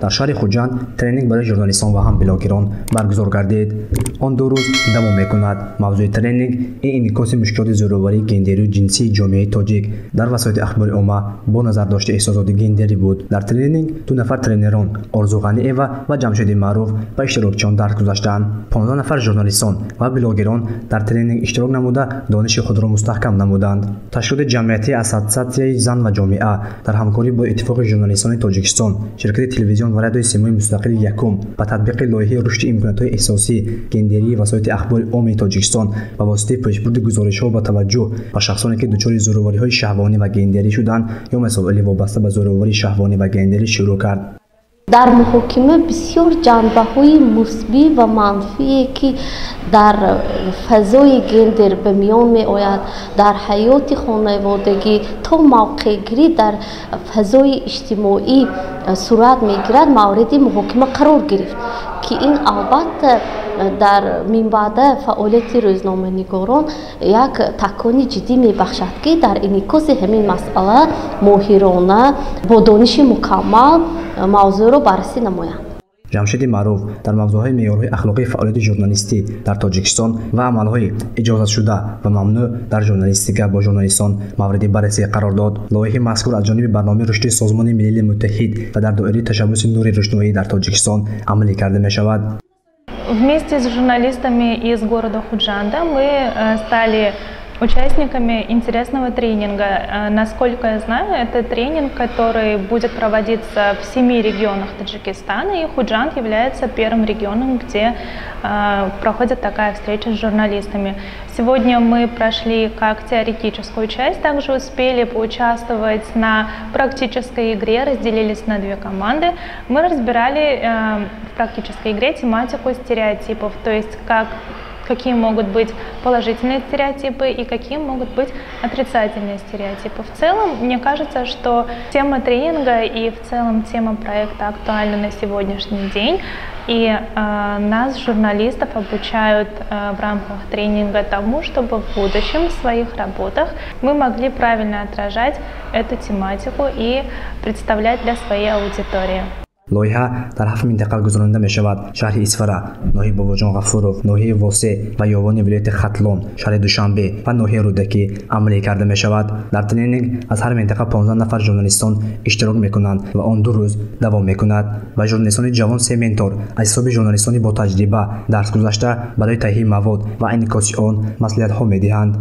Дар шаҳри Хуҷанд тренинг барои журналистон ва ҳам блогерон баргузор гардид. Он 2 рӯз давом мекунад. Мавзӯи тренинг ин инъикоси мушкилоти зӯроварии гендерию ҷинсии ҷомеаи тоҷик дар васоити ахбори омма бо назардошти эҳсосоти гендерӣ буд. Дар тренинг 2 нафар тренерон Орзу Ғаниева ва Ҷамшеди Маъруф ба иштирокчиён дарс гузаштанд. 15 нафар журналистон ва блогерон дар тренинг иштирок намуда дониши худро мустаҳкам намуданд. Ташкилоти ҷамъиятии Ассотсиатсияи зан ва ҷомеа дар ҳамкорӣ бо Иттифоқи журналистони Тоҷикистон, ширкати телевизион ва радиои Симои мустақили якум ба татбиқи лоиҳаи рушди имкониятҳои эҳсосӣ гендерии васоити ахбори оммаи Тоҷикистон ба воситаи пешбурди гузоришҳо ба таваҷҷӯҳ ба шахсоне, ки дучори зӯровариҳои шаҳвонӣ ва гендерӣ шуданд ё масоили вобаста ба зӯроварии шаҳвонӣ ва гендерӣ шурӯъ кард. Дар муҳокима бисёр ҷанбаҳои мусбӣ ва манфие, ки дар фазои гендер ба миён меояд, дар ҳаёти хонаводагӣ то мавқеъгирӣ дар фазои иҷтимоӣ сурат мегирад, мавриди муҳокима қарор гирифт, ки ин албатта дар минбаъда фаъолияти рӯзноманигорон як такони ҷиддӣ мебахшад, ки дар инъикоси ҳамин масъала моҳирона бо дониши мукаммал мавзӯъро баррасӣ намоянд. Ҷамшеди Маъруф дар мавзӯъҳои меъёрҳои ахлоқии фаъолияти журналистӣ дар Тоҷикистон ва амалҳои иҷозатшуда ва мамнӯъ дар журналистика бо журналистон мавриди баррасӣ қарор дод. Лоиҳаи мазкур аз ҷониби барномаи рушди Созмони Милали Муттаҳид ва дар доираи ташаббуси нури рӯшноӣ дар Тоҷикистон амалӣ карда мешавад. Вместе с журналистами из города Худжанда мы стали участниками интересного тренинга. Насколько я знаю, это тренинг, который будет проводиться в 7 регионах Таджикистана, и Худжанд является первым регионом, где проходит такая встреча с журналистами. Сегодня мы прошли как теоретическую часть, также успели поучаствовать на практической игре, разделились на 2 команды. Мы разбирали в практической игре тематику стереотипов, то есть какие могут быть положительные стереотипы и какие могут быть отрицательные стереотипы. В целом, мне кажется, что тема тренинга и в целом тема проекта актуальна на сегодняшний день. И нас, журналистов, обучают в рамках тренинга тому, чтобы в будущем в своих работах мы могли правильно отражать эту тематику и представлять для своей аудитории. Лоиҳа дар 7 минтақа гузаронида мешавад: шаҳри Исфара, ноҳияи Бобоҷон Ғафуров, ноҳияи Восеъ ва Ёвони вилояти Хатлон, шаҳри Душанбе ва ноҳияи Рӯдакӣ амалӣ карда мешавад. Дар тренинг аз ҳар минтақа 15 нафар журналистон иштирок мекунанд ва он 2 рӯз давом мекунад. Ба журналистони ҷавон 3 ментор аз ҳисоби журналистони ботаҷриба дарс гузашта барои таҳияи мавод ва инъикоси он маслиҳатҳо медиҳанд.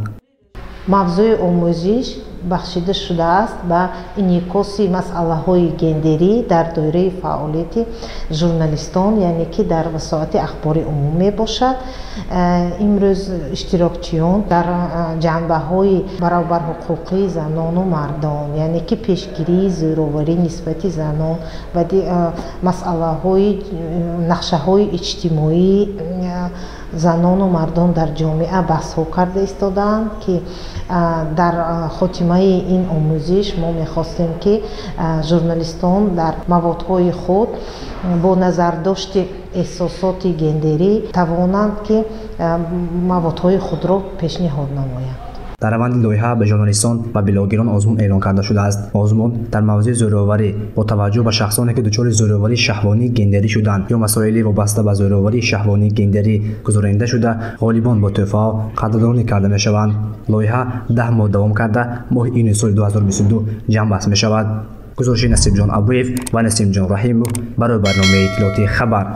Мавзӯи омӯзиш бахшида шудааст ба инъикоси масъалаҳои гендерӣ дар доираи фаъолияти журналистон, яъне ки дар васоати ахбори умум мебошад. Имрӯз иштирокчиён дар ҷанбаҳои баробарҳуқуқии занону мардон, яъне ки пешгирии зӯроварӣ нисбати занон ва масъалаҳои нақшаҳои иҷтимоии занону мардон дар ҷомеа баҳсҳо карда истодаанд, ки дар хотимаи ин омӯзиш мо мехостем, ки журналистон дар маводҳои худ бо назардошти эҳсосоти гендерӣ тавонанд, ки маводҳои худро пешниҳод намоянд. Дар раванди лоиҳа ба журналистон ва блогерон озмун эълон карда шудааст. Озмун дар мавзӯи зӯроварӣ бо таваҷҷӯҳ ба шахсоне, ки дучори зӯроварии шаҳвонии гендерӣ шуданд ё масоили вобаста ба зӯроварии шаҳвонии гендерӣ гузаронида шуда, ғолибон бо тӯҳфаҳо қадрдонӣ карда мешаванд. Лоиҳа 10 моҳ давом карда, моҳи июни соли 2022 ҷамъбаст мешавад. Гузориши Насибҷон Абуев ва Насимҷон Раҳимов барои барномаи иттилоотии Хабар.